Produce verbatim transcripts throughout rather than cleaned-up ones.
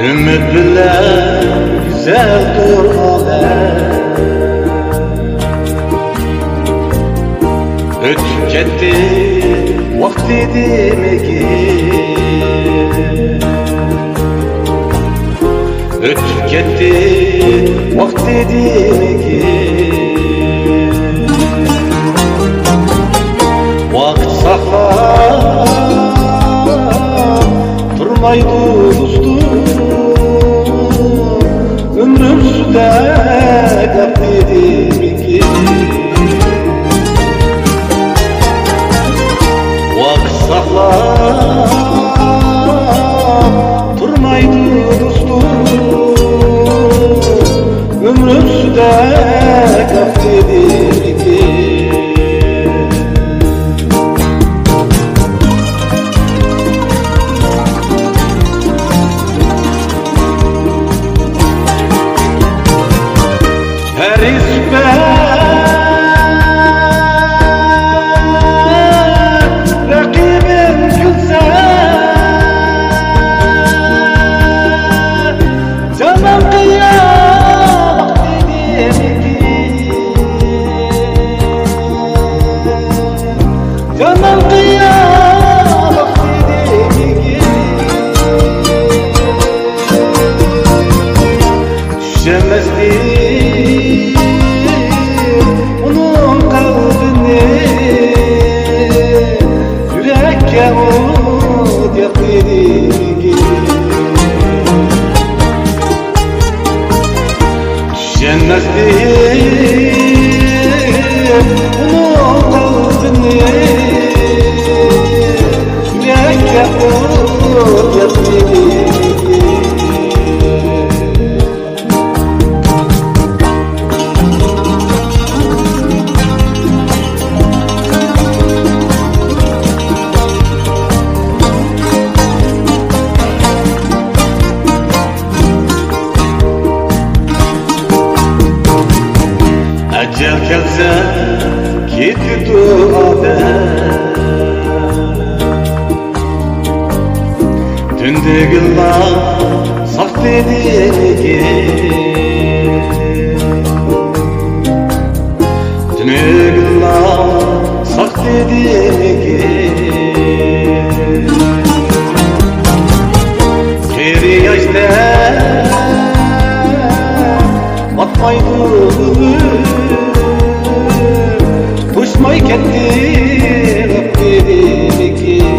ئۈمىد بىلەن گۈزەلدۇر ئالەم. ئۆتۈپ كەتتى ۋاقتى دېمىگىن. ئۆتۈپ كەتتى ۋاقتى دېمىگىن. ۋاقىت ساقلاپ تۇرمايدۇ دوستۇم، ئۆمرۈم سۇدەك ئاقتى دېمىگىن. ۋاقىت ساقلاپ تۇرمايدۇ دوستۇم، ئۆمرۈم سۇدەك ئاقتى دېمىگىن. پەرىسىپەت رەقىبىم كۈلسە، جانان قىيا ۋاقتى دېمىگىن. جانان قىيا ۋاقتى دېمىگىن. چۈشەنمەستىن ئۇنىڭ قەلبىنى، يۈرەككە ئوت ياقتى دېمىگىن. چۈشەنمەستىن ئۇنىڭ قەلبىنى، يۈرەككە ئوت ياقتى دېمىگىن. ئەجەل كەلسە كېتىدۇ ئادەم. تۈندىگىلا ساقتى دېمىگىن. تۈنۈگۈنلا ساقتى دېمىگىن. قېرى ياشتەك ئاتمايدۇ ئۆمۈر، توشماي كەتتى ۋاقتى دېمىگىن.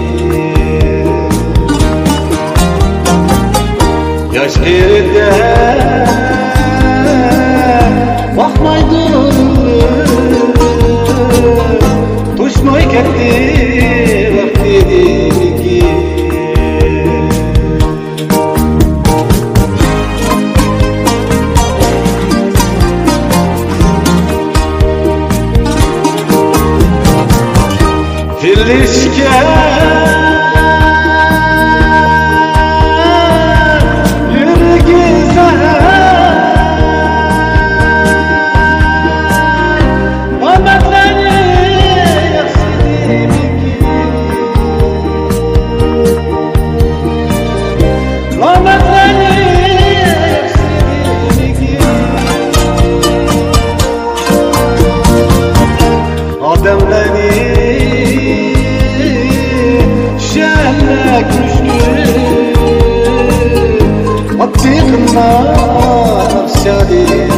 ياش قېرىدەك باقمايدۇ، توشماي كەتتى ۋاقتى دېمىگىن. تىللىشكەن يۈرىكى زەھەر، ئامەتلەرنى ياخشى دېمىگىن. ئامەتلەرنى ياخشى دېمىگىن. ئادەملەرنى چۈشەنمەك مۈشكۈل، ئاددىي قىلماق زىيادە.